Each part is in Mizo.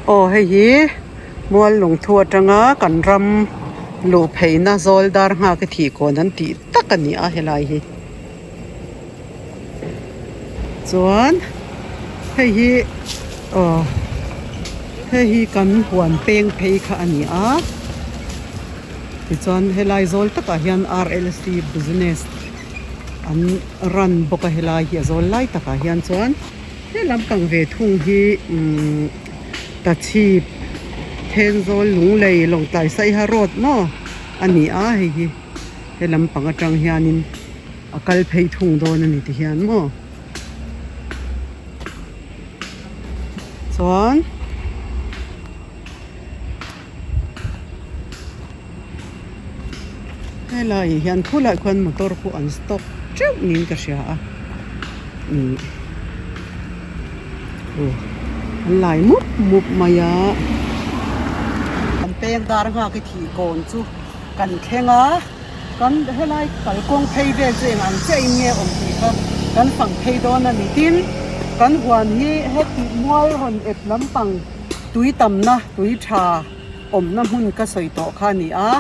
Aw hei hi mual lungthu atanga kan ram luh pheihna zawl dar nghak i thih kawn an tih tak a ni a helai hi. Chuan hei hi aw hei hi kan huan peng phei kha a ni a tichuan helai zawl takah hian R L C business an run bawk a helai hi a zawl lai takah hian chuan he lampang ve thung hi umm tachhip thenzawl lunglei lawngtlai saiha road maw a ni a hei hi. He lampang atang hianin a kal phei thung dawn a ni ti hian maw chuan helaiah hian khulaiah khuan motor pawh an stop teuh niin ka hria a ihh aw an lai mup mup mai a an peng dar nghak i thih kawn chu. Kan thleng a, kan helai kalkawng phei vel chu eng ang chiah in nge awm tih kha kan fang phei dawn a ni. Tin, kan huan hi heti mual rawn ep lampang tui tamna, tui tha awmna hmun ka sawi tawh kha a ni a.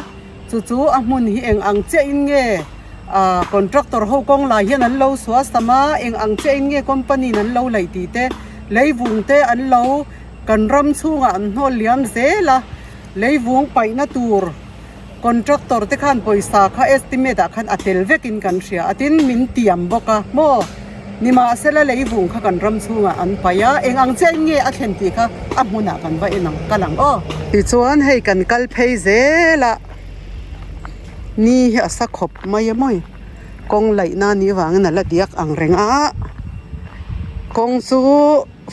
Chu chu a hmun hi eng ang chiah in nge ah contractor ho kawng lai hian an lo suah sam a, eng ang chiah in nge company in an lo laih tih te, leivung te an lo kan ram chhungah an hnawl liam zel a. Leivung paihna tur contractor te khan pawisa kha estimate ah khan a tel vekin kan hria a tin min tiam bawk a maw nimahsela leivung kha kan ram chhungah an paih a eng ang chiah in nge a thlen tih kha a hmunah kan va en ang kal ang aw. Tichuan hei kan kal phei zel a ni hi a sa khawp mai a mawi kawng laihna ni vangin a la diak ang reng a kawng chu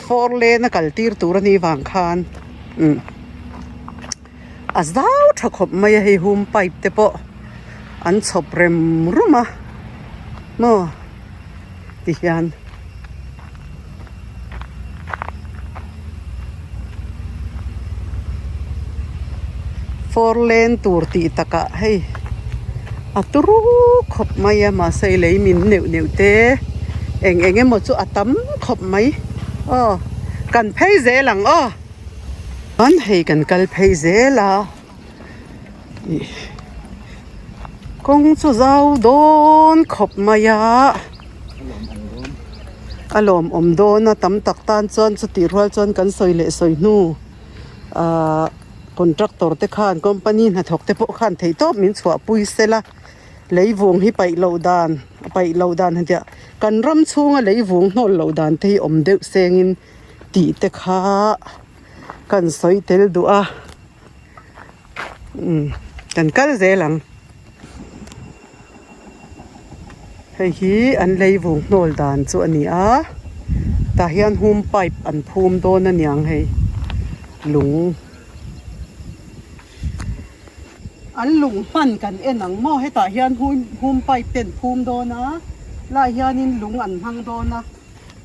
four lane a kal tir tur a nih vang khan umm a zau tha khawp mai a hei hum pipe te pawh an chhawp rem rum a maw ti hian four lane tur tih takah hei a turu khawp mai a mahse lei min neuh neuh te eng eng emaw chu a tam khawp mai aw kan phei zel ang aw. Chuan hei kan kal phei zel a ih kawng chu zau dawn khawp mai a a lawmawm dawn a tam tak tan chuan chutih rual chuan kan sawi leh sawi hnu ahh contractor te khan company hnathawk te pawh khan theihtawp min chhuahpui sela leivung hi paih loh dan paih loh dan han tih a kan ram chhunga leivung hnawl loh dan te hi awm deuh sengin. Tih te kha kan sawi tel duh a umm kan kal zel ang hei hi an lei vung hnawl dan chu a ni a tah hian hum pipe an phum dawn a niang hei lung an lung hman kan en ang maw hetah hian hum pipe te an phum dawn a lai hianin lung an hmang dawn a.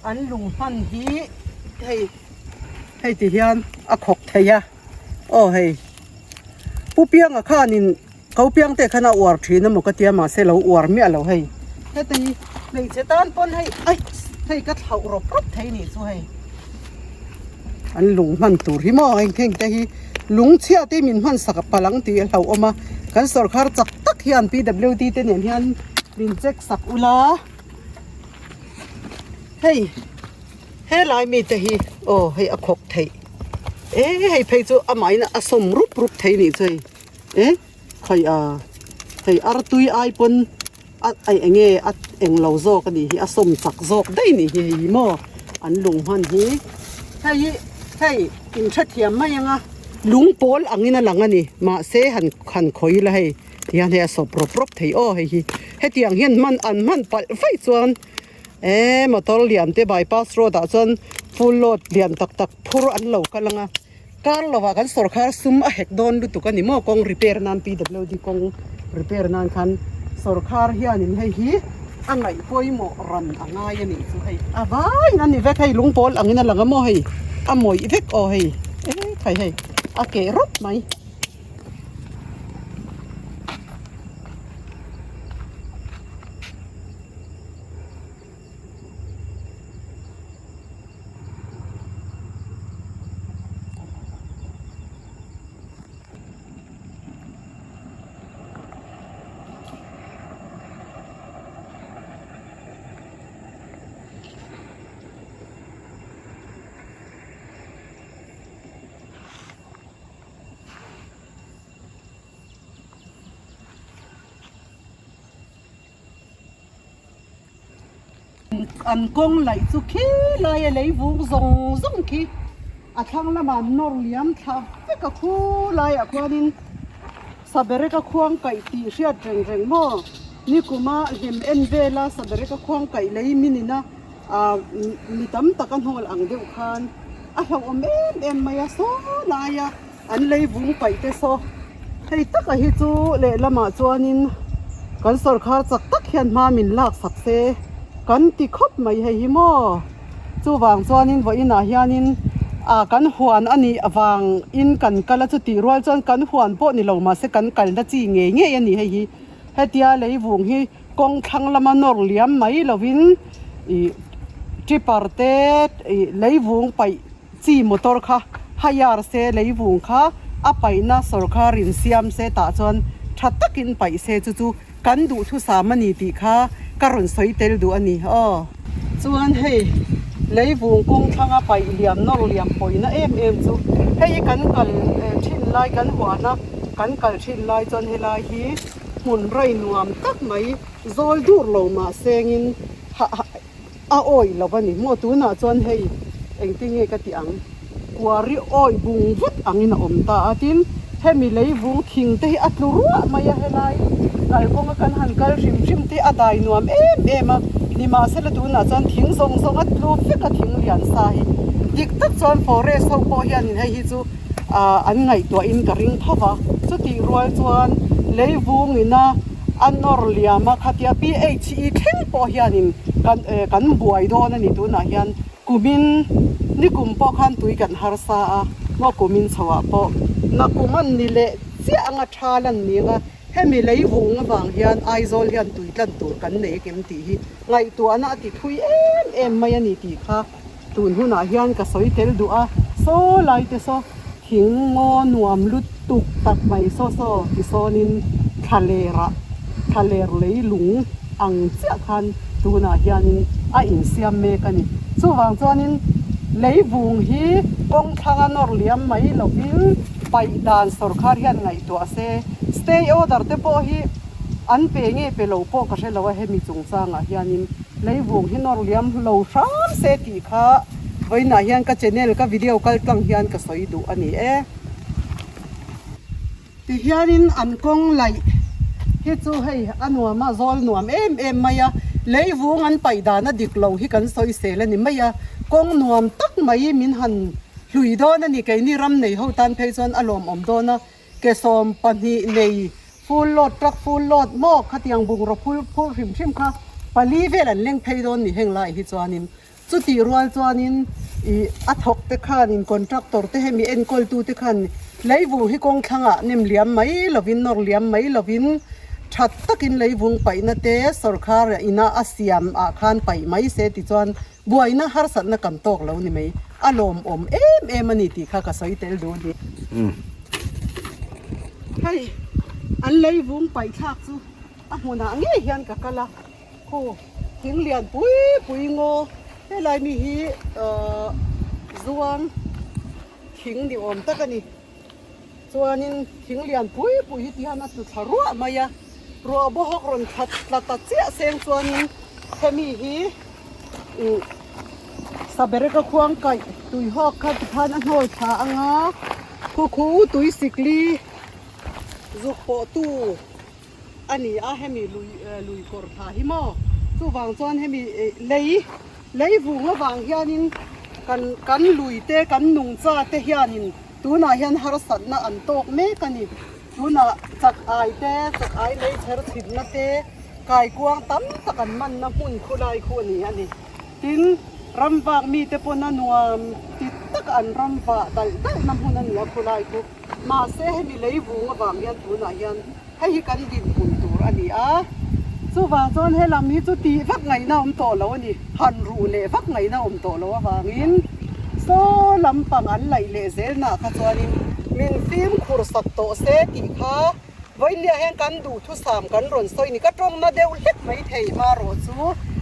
An lung hman hi hei hei ti hian a khawk thei a aw hei pu pianga khanin ko piang te khan a uar thin emaw ka tia mahse lo uar miah lo hei heti hmeichhe tan pawn hei aih hei ka thlauh rawp rawp thei nih chu hei an lung hman tur hi maw heng heng te hi lung chhia te min hman sak palh ang tih a hlauhawm a kan sawrkar chak tak hian P W D te nen hian min check sak ula. Hei helai mite hi aw hei a khawk theih e hei phei chu amahin a sawm rup rup thei nih chu hei e khawi a hei artui ai pawn a ai eng nge a eng lo zawk a nih hi a sawm chak zawk daih a nih hi hei hi maw an lung hman hi hei hi hei in hrethiam mai ang a lung pawl angin a lang a ni mahse han han khawi ila hei. Tihian hei a sawp rawp rawp thei aw hei hi hetiang hian hman an hman palh vaih chuan eee motor lian te bypass road ah chuan full load lian tak tak phur an lo kal ang a kar lovah kan sawrkhar sum a hek dawn lutuk a ni maw kawng repair nan P W D kawng repair nan khan sawrkhar hianin hei hi a ngaih pawimawh ran a ngai a nih chu hei a vaiin a ni vek hei lung pawl angin a lang a maw hei a mawih vek aw hei e khai hei a keh rawp mai. An kawng laih chu khi laia lei vung zawng zawng khi a thlang lamah an nawr liam thla vek a khu laiah khuanin Sabereka khuang kaih tih hriat reng reng maw? Nikuma hlim en vela Sabereka khuang kaih lei min ina ah mi tam tak a hnawl ang deuh khan a hlauhawm em em mai a saw laia an lei vung paih te saw hei taka hi chu lehlamah chuanin kan sawrkhar chak tak hian hma min lak sak se kan ti khawp mai hei hi maw. Chuvang chuanin vawiinah hianin ah kan huan a nih avangin kan kal a chutih rual chuan kan huan pawh ni lo mahse kan kalna chi ngei ngei a ni hei hi. Hetia leivung hi kawng thlang lama nawr liam mai lovin ih tipper te ih leivung paih chi motor kha hire se leivung kha a paihna sawrkar in siam se tah chuan tha takin paih se chu chu Kan duhthusam a ni tih kha ka rawn sawi tel duh a ni aw. Chuan hei leivung kawng thlanga paih liam nawr liam pawina em em chu hei hi kan kal thin lai kan huana kan kal thin lai chuan helai hi hmun rai nuam tak mai zawl dur lo mah sengin a awih lo a ni maw tunah chuan hei engtin nge ka tih ang kuari awih bung vut angin a awm ta a tin hemi leivung thing te hi a tlu ruah mai a helai kalkawnga kan han kal hrim hrim te a dai nuam em em a nimahsela tunah chuan thing zawng zawng a tlu vek a thing lian sa hi dik tak chuan forest ho pawh hianin hei hi chu ah an ngaihtuahin ka ring tho va chutih rual chuan leivung ina A nawr liam a, khatia PHE thleng pawh hianin kan kan buai dawn a ni tunah hian kumin nikum pawh khan tui kan harsa a, maw kumin chhoah pawh nakum an ni leh chiah anga tha lan ni anga hemi lei vung avang hian Aizawl hian tui tlan tur kan nei kem tih hi ngaihtuahna a ti thui em em mai a ni tih kha Tun hunah hian ka sawi tel duh a, saw lai te saw thing ngaw nuam lutuk tak mai saw saw ti sawnin thla lerah thla ler lei lung ang chiah khan tunah hianin a insiam mek a ni. Chuvang chuanin lei vung hi kawng thlanga nawr liam mai lovin paih dan sawrkhar hian ngaihtuah se, stay order te pawh hi an pe nge pe lo pawh ka hre lo a hemi chungchangah hianin. Leivung hi nawr liam lo hram se tih kha vawiinah hian ka channel ka video kal tlang hian ka sawi duh a ni e. Tihianin an kawng laih hi chu hei a nuam a zawl nuam em em mai a, leivung an paih dan a dik lo hi kan sawi sel a ni mai a, kawng nuam tak mai min han hlui dawn a ni keini ram nei ho tan phei chuan a lawmawm dawn a. Ke 12 nei full load truck full load maw khatiang bungraw phur phur hrim hrim kha pali vel an leng phei dawn ni heng lai hi chuanin chutih rual chuanin ih a thawk te khanin contractor te hemi enkawl tu te khan leivung hi kawng thlangah nem liam mai lovin nawr liam mai lovin that takin leivung paihna te sawrkhar ina a siam ah khan paih mai se tichuan Buaina harsatna kan tawk lo ni mai, a lawmawm em em a ni tih kha ka sawi tel duh a ni. Hei an lei vung paih thlak chu a hmunah ngei hian ka kal a, khu thing lian pui pui ngaw helai mi hi ahh zuang thing ni awm tak a ni. Chuanin thing lian pui pui hi ti hian a tlu thla ruah mai a, ruah bawhawk rawn thla tla ta chiah seng chuanin hemi hi ih sabereka khuang kaih tui hawk kha tikhan a hnawl thla ang a, khu khu tui sikli zuk pawh tu a ni a hemi lui lui kawr thla hi maw chuvang chuan hemi lei lei vung avang hianin kan kan lui te kan nungcha te hianin tunah hian harsatna an tawk mek a ni tunah chak ai te chak ai lei chher chhitna te kaikuang tam tak an manna hmun khulai khu a ni a ni. Tin, ram vak mite pawn a nuam ti tak an ram vah dalh dalhna hmun a ni a khulai chu. Mahse, hemi lei vung avang hian tunah hian hei hi kan dinhmun tur a ni a. Chuvang chuan he lam hi chu tih vak ngaihna awm tawh lo a ni. Han ruh leh vak ngaihna awm tawh lo avangin saw lampang an laih leh zelnaah kha chuanin min fimkhur sak tawh se tih kha Vawiinliah hian kan duhthusam kan rawn sawi ni. Ka tawngna deuh hlek mai thei hma rawh chu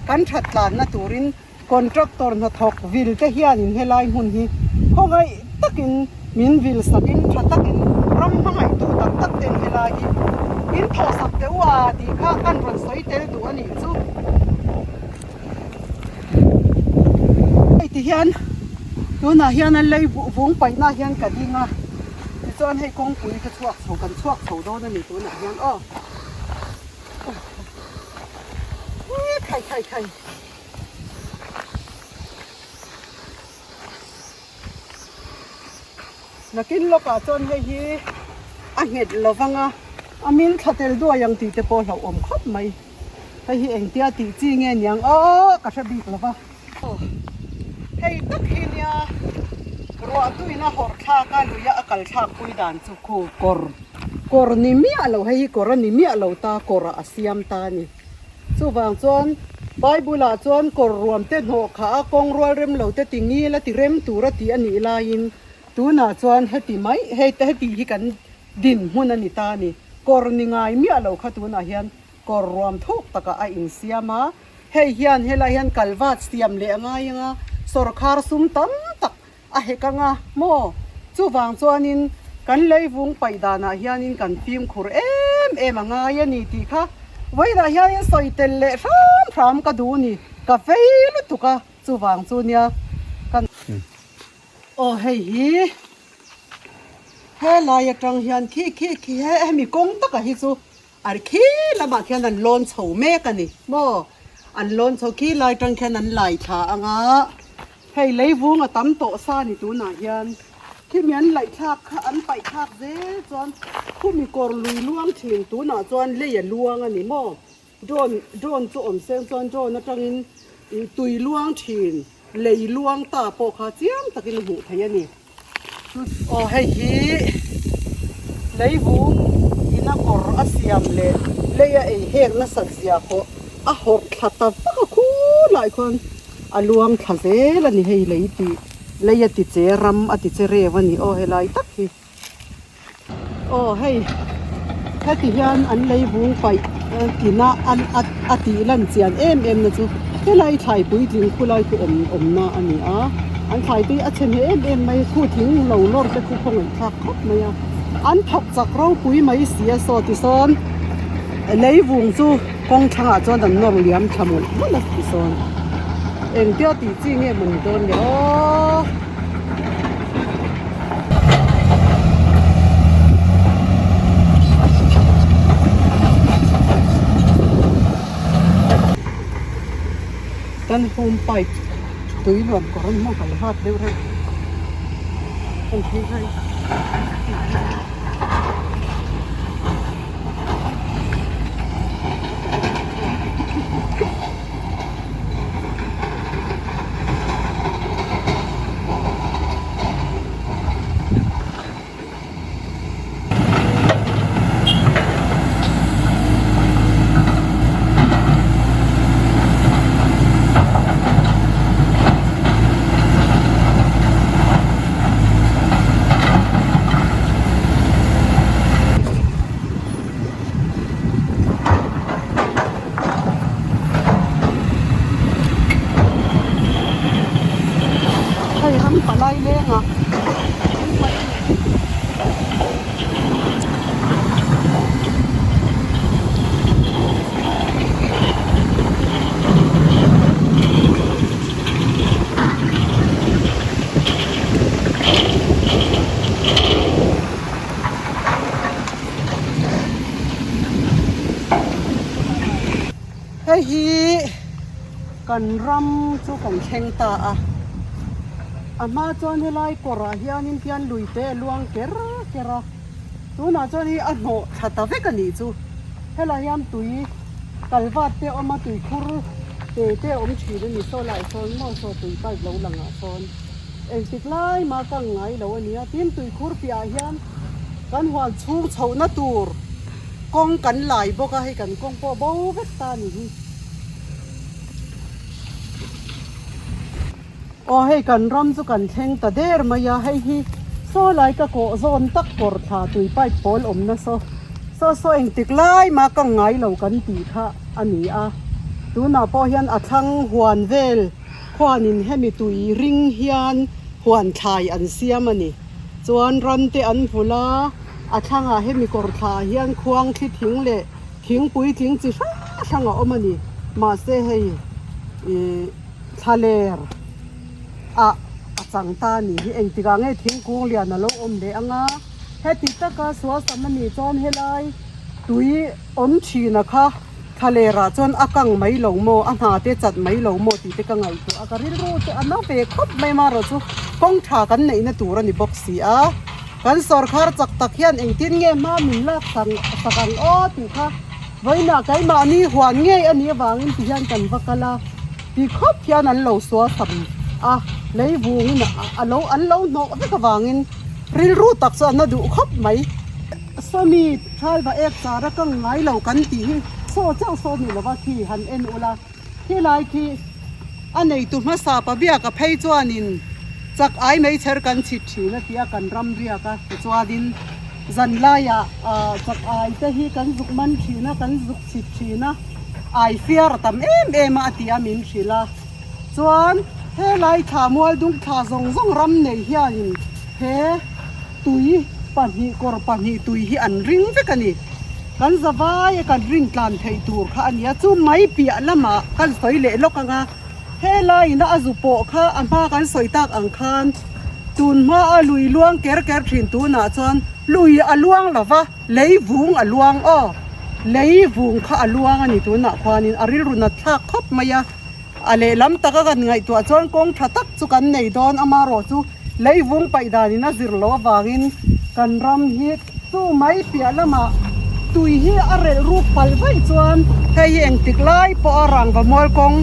kan that tlanna turin contractor hnathawk vil te hianin helai hmun hi khawngaih takin min vil sakin tha takin ram hmangaihtu tak tak ten helai hi in thawhsak teh u a tih kha kan rawn sawi tel duh a nih chu. tihian tunah hian an lei vung paihna hian ka ding a tichuan hei kawngpui ka chhuak chho kan chhuak chho dawn a ni tunah hian aw khai khai khai. Nakin lawkah chuan hei hi a nghet lo vang a, a min thla tel duai ang tih te pawh hlauhawm khawp mai. Hei hi engtia tih chi nge niang aw ka hre bik lo va. Hei tak hi nia ruah tuina hawrh thlak a luia a kal thlak pui dan chu khu kawr kawr ni miah lo hei hi kawr a ni miah lo ta kawr ah a siam ta a ni. Chuvang chuan Bible ah chuan kawr ruam te hnawh kha a kawng rual rem lo te ti ngil a ti rem tur a tih a nih laiin tunah chuan heti mai hei heti hi kan dinhmun a ni ta a ni. Kawr ni ngai miah lo kha tunah hian kawr ruam thuk takah a insiam a, hei hian helai hian kalvat siam leh a ngai ang a, sawrkhar sum tam tak a hek ang a maw? Chuvang chuanin kan leivung paih danah hianin kan fimkhur em em a ngai a ni tih kha vawiinah hianin sawi tel leh hram hram ka duh ni, ka vei lutuk a, chuvang chu nia kan. Aw hei hi helai atang hian khi khi khi hemi kawng taka hi chu Ar khi lamah khian an lawn chho mek a ni maw? An lawn chho khi lai tang khian an lai thla ang a, hei leivung a tam tawh sa ni tunah hian khimi an laih thlak kha an paih thlak zel chuan khumi kawr lui luang thin tunah chuan lei a luang a ni maw? Drone drone chu awm seng chuan drone atangin tui luang thin lei luang ta pawh kha chiang takin a hmuh theih a ni. Aw hei hi leivung ina kawr a siam leh lei a ei hek nasat zia pawh a hawrh thla ta vak a khulai khuan a luang thla zel a ni hei lei tih lei a ti che ram a ti che reu a ni aw helai tak hi. Aw hei heti hian an leivung paih ina a tih lan chian em em na chu helai thlai puitling khulai khu awm awmna a ni a an thlai te hi a chhe hneh em em mai khu thing lo lawr te khu khawngaih thlak khawp mai a an thawk chak ropui mai si a saw tisawn leivung chu kawng thlangah chuan an nawr liam tha mawlh mawlh a tisawn engtia tih chi nge maw ni dawn le aw. Kan home pipe tui nuam kawr an hmang kan hat deuh reuh kan thei hai. Hei ram palai leng a Hei hi kan ram chu kan thleng ta a, a hma chuan helai kawrah hianin hian lui te a luang ker ker a, tunah chuan hei a hnawh thla ta vek a nih chu, helai hian tui kalvat te a awm a tuikhur te te a awm thin a ni saw lai sawn maw saw tui pipe lo langah sawn. Engtik lai mah ka ngai lo a nia, tin tuikhur piahah hian kan huan chhung chhohna tur kawng kan lai bawk a, hei kan kawng pawh bo vek ta a ni hi. Aw hei kan ram chu kan thleng ta der mai a, hei hi saw lai ka kawh zawn tak kawr thla tui pipe pawl awmna saw saw saw engtik lai mah ka ngai lo kan tih kha a ni a, tunah pawh hian a thlang huan vel. Khuanin hemi tui ring hian huan thlai an siam a ni. Chuan ran te an vulh a, a thlangah hemi kawr thlaah hian khuang thli thing leh thingpui tling chi hrang hrang a awm a ni. Mahse hei ih thlaler Ah a chang ta a nih hi engtikah nge thingkung lian a lo awm leh ang a heti taka sual sam a nih chuan helai tui awm thin a kha thla lerah chuan a kang mai lo maw a hna te chat mai lo maw tih te ka ngaihtuah a ka rilru chu a na ve khawp mai amaherawh chu kawng tha kan neihna tur a ni bawk si a kan sawrkhar chak tak hian engtin nge hma min lak sak ang aw tih kha vawiinah keimahni huan ngei a nih avangin ti hian kan va kal a. Ti khawp hian an lo sual sam a, lei vungin a lo an lo hnawh vek avangin rilru tak chu a na duh khawp mai. Sawmi thalva ek char a kang ngai lo kan tih hi saw chauh saw ni lova khi han en ula, khilai khi a neitu hmasa pa biaka phei chuanin chak ai mai chher kan chhit thin a ti a, kan ram riak a tichuanin zanlaiah chak ai te hi kan zuk man thin a, kan zuk chhit thin a. Ai fiar a tam em em a a ti a min hrilh a chuan helai thla mual dung thla zawng zawng ram nei hianin he tui pahnih kawr pahnih tui hi an ring vek a ni kan zavai a kan rin tlan theih tur kha a ni a chu mai piah lamah kan sawi leh lawk ang a helai ina a zu pawh kha a hma kan sawi tak ang khan tun hma a lui luang ker ker thin tunah chuan lui a luang lo va. Lei vung a luang aw. Lei vung kha a luang a ni tunah khuanin a rilru nat thlak khawp mai a. A lehlam taka kan ngaihtuah chuan kawng tha tak chu kan nei dawn amarawh chu lei vung paih danin a zir loh avangin kan ram hi chu mai piah lamah tui hi a relh ruk palh vaih chuan hei hi engtik lai pawh a rangva mual kawng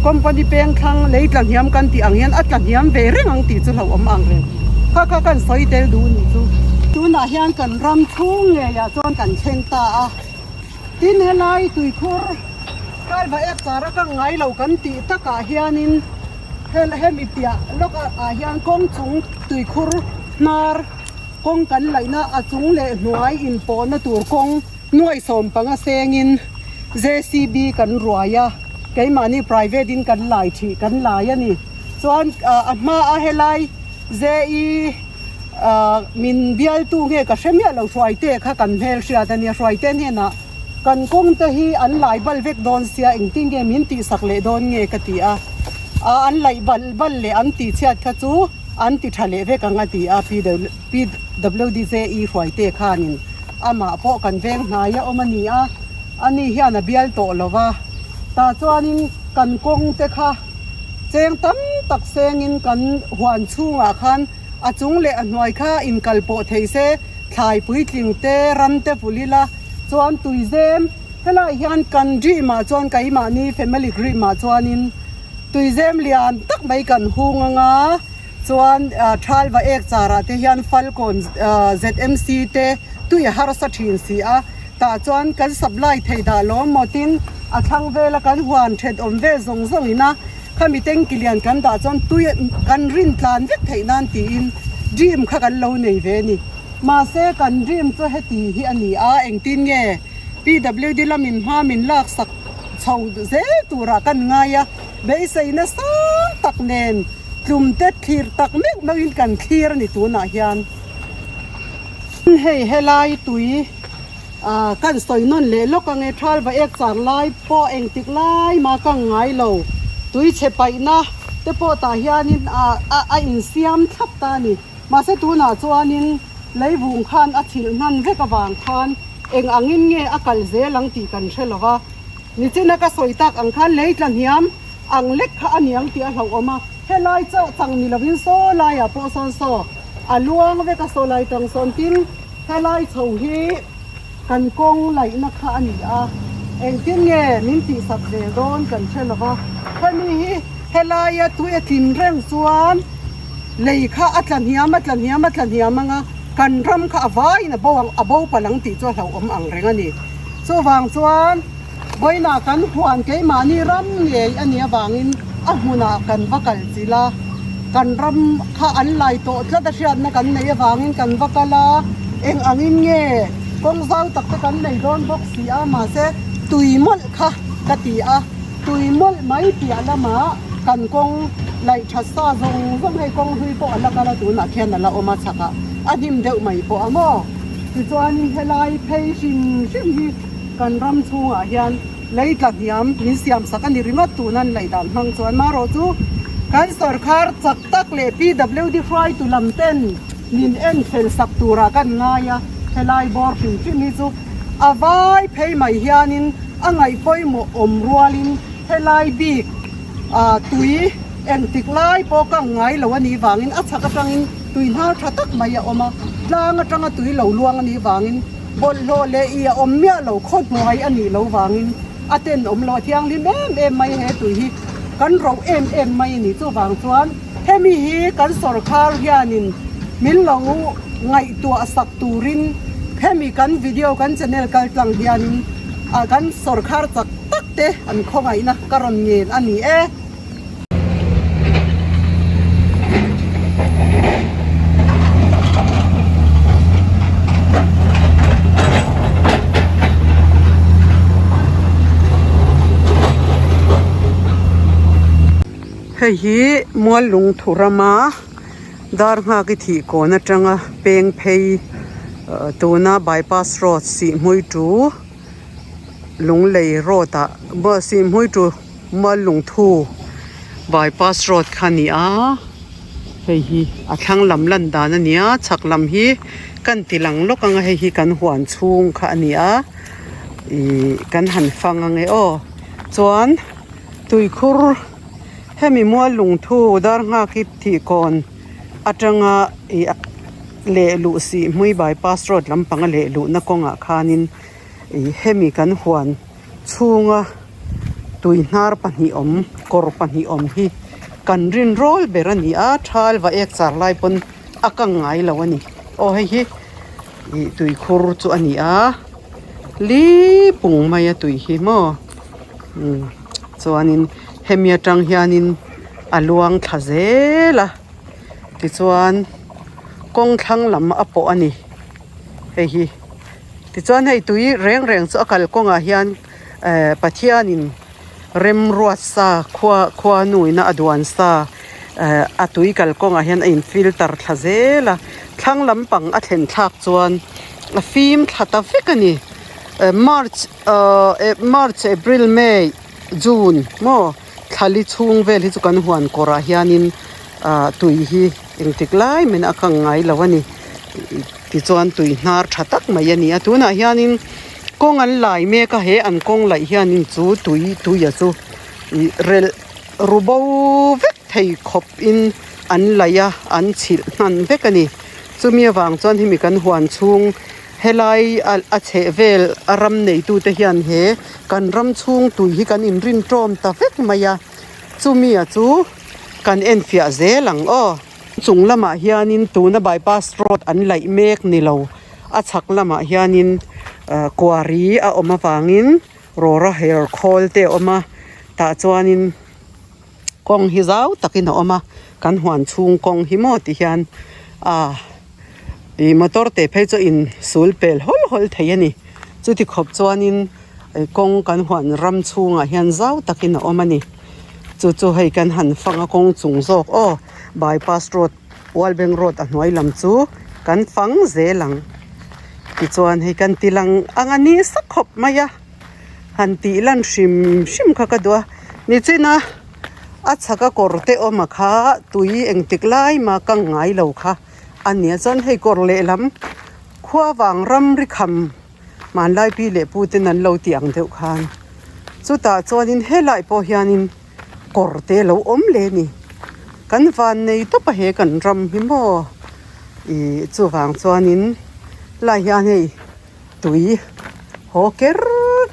company peng thlang lei tla hniam kan tih ang hian a tla hniam ve reng ang tih chu hlauhawm ang reng. Kha kha kan sawi tel duh nih chu. Tunah hian kan ram chhung ngeiah chuan kan thleng ta a, tin helai tuikhur Kalva ek char a kang ngai lo kan tih takah hianin hemi piah lawk ah hian kawng chung tuikhur hnar kawng kan laihna a chung leh hnuai inpawhna tur kawng nuai sawmpanga sengin JCB kan ruai a, keimahni private in kan lai thih kan lai a ni. Chuan a hma a helai JE min bialtu nge ka hre miah lo Hruaite kha kan hmel hriat a nia Hruaite hnenah kan kawng te hi an lai bal vek dawn sia engtin nge min tihsak leh dawn nge ka ti a an laih bal bal leh an tih chhiat kha chu an ti tha leh vek ang a ti a PWD JE Hruaite khanin amah pawh kan veng hnai a awm a ni a ani hian a bial tawh lo va tah chuanin kan kawng te kha. Cheng tam tak sengin kan huan chhungah khan a chung leh a hnuai kha inkal pawh thei se, thlai puitling te, ram te vul ila chuan tuizem helai hian kan dream ah chuan keimahni family dream ah chuanin tuizem lian tak mai kan hung anga chuan thalva ek char ah te hian falkawn ZMC te tui a harsa thin si a. Tah chuan kan supply thei dah lawm maw tin a thlang vela kan huan then awm vel zawng zawng ina khami tanki lian kan dah chuan tui kan rin tlan vek theih nan tiin dream kha kan lo nei ve a ni. Mahse kan dream chu heti hi a ni a, engtin nge PWD lamin hma min lak sak chho zel turah kan ngai a, beiseina sang tak nen tlum te thlir tak meuh meuhin kan thlir a ni tunah hian. Hei helai tui ah kan sawi nawn leh lawk ang e thalva ek char lai pawh engtik lai mah ka ngai lo tui chhe paihna te pawh tah hianin ah a insiam thlap ta a ni mahse tunah chuanin leivung khan a chhilh hman vek avang khan eng angin nge a kal zel ang tih kan hre lo va nichina ka sawi tak ang khan lei tla hniam ang lek kha a niang tih a hlauhawm a helai chauh chang ni lovin saw laiah pawh sawn saw. A luang vek a saw lai tang sawn tin helai chho hi kan kawng laihna kha a ni a, engtin nge min tihsak zel dawn kan hre lo va, hemi hi helaia tui a tlin reng chuan lei kha a tla hniam a tla hniam a tla hniam ang a, kan ram kha a vaiin a bo ang a bo palh ang tih chu a hlauhawm ang reng a ni. Chuvang chuan vawiinah kan huan keimahni ram ngei a nih avangin a hmunah kan va kal chilh a, kan ram kha an lai tawh tlat a hriatna kan neih avangin kan va kal a, eng angin nge kawng zau tak te kan nei dawn bawk si a, mahse tui mawlh kha ka ti a, tui mawlh mai piah lamah kan kawng laih that sa zawng zawng hei kawng hlui pawh a la kal a tunah khian a la awm a chhakah a hnim deuh mai pawh a maw. Tichuanin helai phei hrim hrim hi kan ram chhungah hian lei tla hniam min siam sak a ni ringawt tun an lei dan hmang chuan marawh chu Kan sawrkhar chak tak leh PWD hruaitu lam ten min en fel sak turah kan ngai a, helai bawr hrim hrim hi chu a vai phei mai hianin a ngaih pawimawh awm rualin helai bik tui engtik lai pawh ka ngai lo a nih vangin a chhak atangin tui hnar tha tak mai a awm a, tlang atanga tui lo luang a nih vangin bawlhhlawh leh i a awm miah lo khaw hnuai a nih lo vangin a tenawm lo a thianghlim em em mai he tui hi kan roh em em mai a ni. Chuvang chuan hemi hi kan sawrkhar hianin min lo ngaihtuah sak turin hemi kan video kan channel kal tlang hianin ah kan sawrkhar chak tak te an khawngaihna ka rawn ngen a ni e. Hei hi mual lungthu rama dar nghak i thih kawn atanga peng phei tuna bypass road sihhmui tu Lunglei road ah sihhmui tu mual lungthu bypass road kha a ni a hei hi a thlang lam lan dan a ni a chhak lam hi kan ti lang lawk ang a hei hi kan huan chhung kha a ni a ihh kan han fang ang e aw chuan tuikhur hemi mual lungthu dar nghak hi thih kawn atanga ih leh luh sih hmui bypass road lampanga leh luhna kawngah khanin ih hemi kan huan chhunga tui hnar pahnih awm kawr pahnih awm hi kan rin rawl ber a ni a thal va ek char lai pawn a kang ngai lo a ni aw hei hi ih tui khur chu a ni a li pung mai a tui hi maw umm chuanin hemi atang hianin a luang thla zel a tichuan kawng thlang lam a pawh a ni hei hi. Tichuan hei tui reng reng chu a kalkawngah hian ehh Pathianin remruat sa khua khua nuina a duan sa ehh a tui kalkawngah hian a in filter thla zel a thlang lampang a thlen thlak chuan a fim thla ta vek a ni ehh march ahh march april may june maw thlali chhung vel hi chu kan huan kawrah hianin ahh tui hi engtik lai mahin a kang ngai lo a ni. Tichuan tui hnar tha tak mai a ni a tunah hianin kawng an lai mek a he an kawng laih hianin chu tui tuia chu ih relh ru bo vek thei khawp in an laih a an chhilh hnan vek a ni chumi avang chuan hemi kan huan chhung helai a a chheh vel a ram neitu te hian he kan ram chhung tui hi kan inrin tawm ta vek mai a chumi a chu kan enfiah zel ang aw. Chung lamah hianin tuna bypass road an laih mek ni lo a chhak lamah hianin ah kuari a awm avangin rawra her khawl te a awm a tah chuanin kawng hi zau takin a awm a kan huan chhung kawng hi maw ti hian ah ih motor te phei chu in sul pel hawl hawl thei a ni chuti khawp chuanin kawng kan huan ram chhungah hian zau takin a awm a ni. Chu chu hei kan han fang a kawng chung zawk aw bypass road Wallbank road a hnuai lam chu kan fang zel ang tichuan hei kan ti lang ang a ni sa khawp mai a han tih lan hrim hrim kha ka duh a nichina a chhak a kawr te awm a kha tui engtik lai mah ka ngai lo kha a nia chuan hei kawr lehlam khuavang ramri kham. Hmanlai pi leh pu ten an lo tih ang deuh khan chutah chuanin helai pawh hianin kawr te a lo awm leh a ni kan van nei tawp a he kan ram hi maw ih chuvang chuanin helai hian hei tui haw ker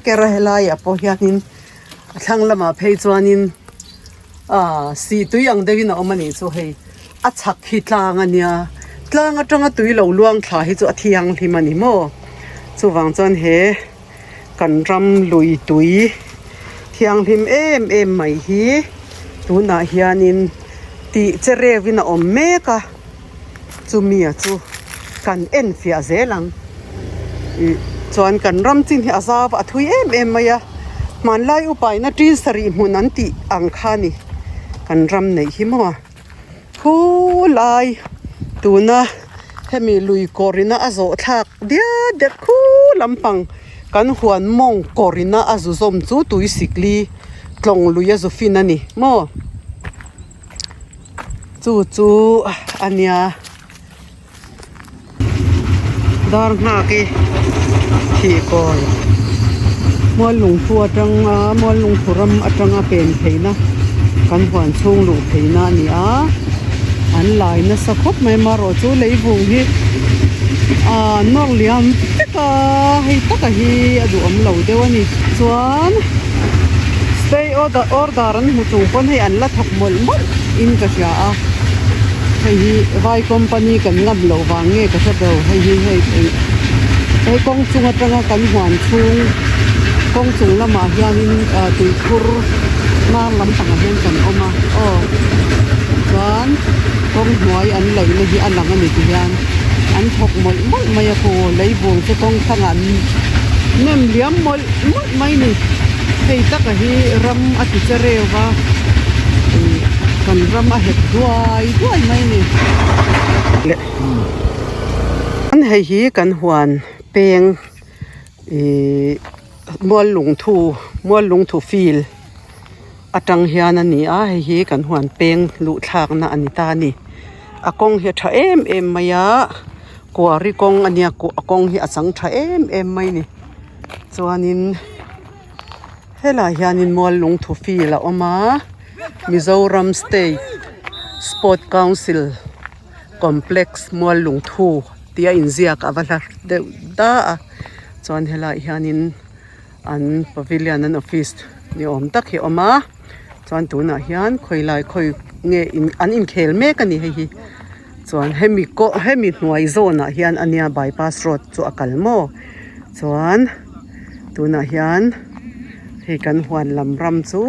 ker a helaiah pawh hianin a thlang lamah phei chuanin Aaa sih tui ang deuhin a awm a nih chu hei a chhak hi tlang a nia tlang atanga tui lo luang thla hi chu a thianghlim a ni maw chuvang chuan he kan ram lui tui thianghlim em em mai hi tunah hianin tih che reuhin a awm mek a chumi a chu kan en fiah zel ang ih chuan kan ram chin hi a zau a thui em em mai a hmanlai upaina tin sarih hmun an tih ang kha a ni kan ram neih hi maw khu lai tuna hemi lui kawr ina a zawh thlak diat diat khu lampang kan huan mawng kawr ina a zu zawm chu tui sikli tlawng lui a zu fin a ni maw. Chu chu a nia dar nghak i thih kawn mual lungphu atanga mual lungphu ram atanga pen theihna kan huan chhung luh theihna a ni a an lai nasa khawp mai marawh chu leivung hi ah nawr liam vek a hei taka hi a duhawm lo deuh a ni chuan stay order order an hmu chung pawn hei an la thawk mawlh mawlh in ka hria a hei hi vai company kan ngam loh vang nge ka hre ber hei hi hei eng he kawng chung atanga kan huan chhung kawng chung lamah hianin ah tuikhur hnar lampangah hian kan awm a aw chuan kawng hnuai an laih na hi a lang a ni ti hian an thawk mawlh mawlh mai a khu leivung chu kawng thlangah an nem liam mawlh mawlh mai a ni hei taka hi ram a ti che reuh va ih kan ram a hek duai duai mai a ni le an hei hi kan huan peng ihh mual lungthu mual lungthu field atang hian a ni a hei hi kan huan peng luh thlakna a ni ta a ni a kawng hi a tha em em mai a kuari kawng a nia a kawng hi a chang tha em em mai a ni chuanin helaiah hianin mual lungthu field a awm a Mizoram state sport council complex mual lungthu tih a inziak a va hla deuh da a chuan helaiah hianin. An pavilion an office ni awm tak hi a awm a chuan tunah hian khawi lai khawi nge in an inkhel mek a ni hei hi chuan hemi kaw hemi hnuai zawnah hian a nia bypass road chu a kal maw chuan tunah hian hei kan huan lam ram chu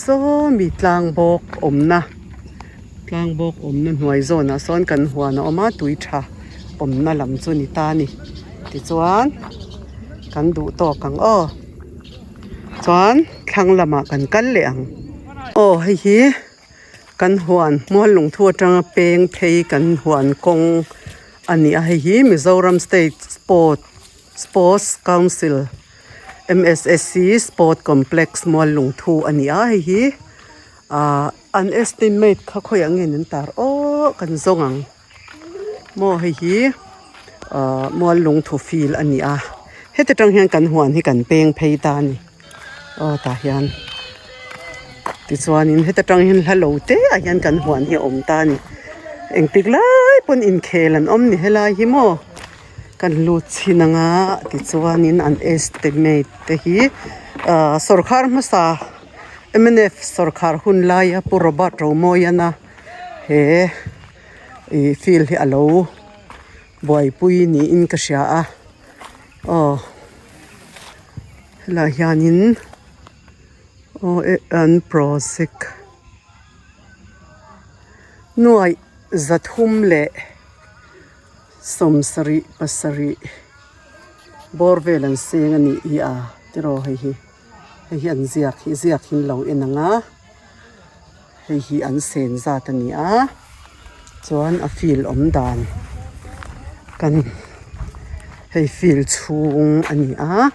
sawmi tlang bawk awmna tlang bawk awmna hnuai zawnah sawn kan huan a awm a tui tha awmna lam chu ni ta a ni. Tichuan kan duh tawk ang aw chuan thlang lamah kan kal leh ang aw hei hi kan huan mual lungthu atanga peng phei kan huan kawng a ni a hei hi Mizoram state sport sports council M_S_S_C sport complex mual lungthu a ni a hei hi ah an estimate kha khawiah nge an tar aw kan zawng ang. Maw hei hi ahh mual lungthu field a ni a heti tang hian kan huan hi kan peng phei ta a ni aw tah hian tichuanin heta tang hian hla lo te ah hian kan huan hi a awm ta a ni engtik lai pawn inkhel an awm ni helai hi maw kan lut chhin anga tichuanin an estimate te hi ahh sawrkhar hmasa mnf sawrkhar hun laia pu Robert Romawiana he. Ih field hi alo buaipui niin ka hria a aw helaiah hianin aw eh an project nuaih zathum leh sawmsarih pasarih bawr vel an seng a nih hi a tiraw hei hi hei hi an ziak hi ziak hi an lo en ang a. Hei hi an sen zat a ni a chuan a field awm dan kan hei field chhung a ni a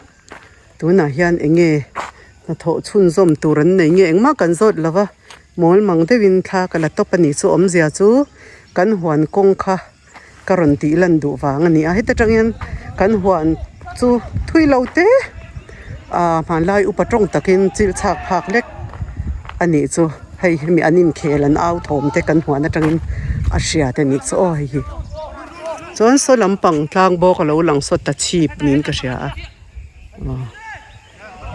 tunah hian eng nge hnathawh chhunzawm tur an nei nge engmah kan zawt lo va mawl mang deuhin thla ka la tawp a ni chu awmzia chu kan huan kawng kha ka rawn tih lan duh vang a ni a heta tang hian kan huan chu thui lo te ah hmanlai upa tawng takin chil chhak phak lek a nih chu hei hemi an inkhel an au thawm te kan huan atangin a hriat a nih chu aw hei hi chuan saw lampang tlang bawk a lo lang saw ta chhip niin ka hria a aw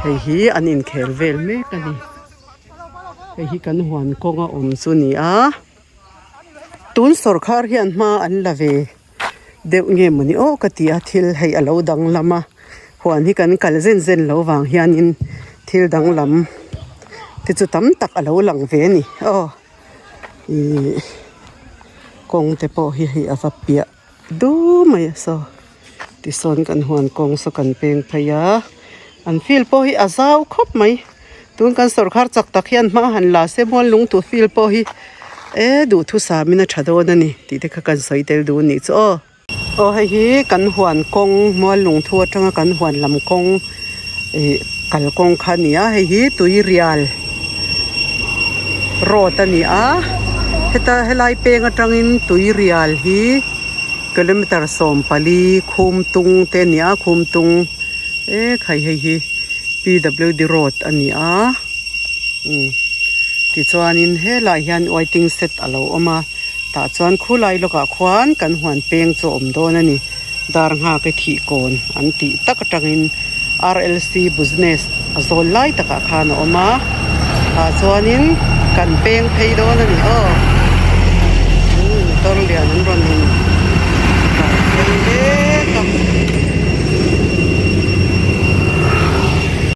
hei hi an inkhel vel mek a ni hei hi kan huan kawnga awm chu a ni a. Tun sawrkhar hian hma an la ve deuh nge mawni aw ka ti a thil hei a lo danglam a huan hi kan kal zen zen lo vang hianin thil danglam te chu tam tak a lo lang ve a ni aw ihh kawng te pawh hi hei a va piah du mai a saw tisawn kan huan kawng saw kan peng phei a an field pawh hi a zau khawp mai tun kan sawrkhar chak tak hian hma han la se mual lungtu field pawh hi e duhthusam in a tha dawn a ni tih te kha kan sawi tel duh a nih chu aw. Aw hei hi kan huan kawng mual lungthu atanga kan huan lam kawng ih kalkawng kha a ni a hei hi tuirial road a ni a. Heta helai peng atangin tuirial hi kilometer 14 Khumtung te a ni a Khumtung e khai hei hi P_W_D road a ni a umm tichuanin helaiah hian waiting shed a lo awm a tah chuan khulai lawkah khuan kan huan peng chu a awm dawn a ni dar nghak e thih kawn an tih tak atangin R_L_C business a zawl lai takah khan a awm a tah chuanin kan peng phei dawn a ni aw umm motor lian an.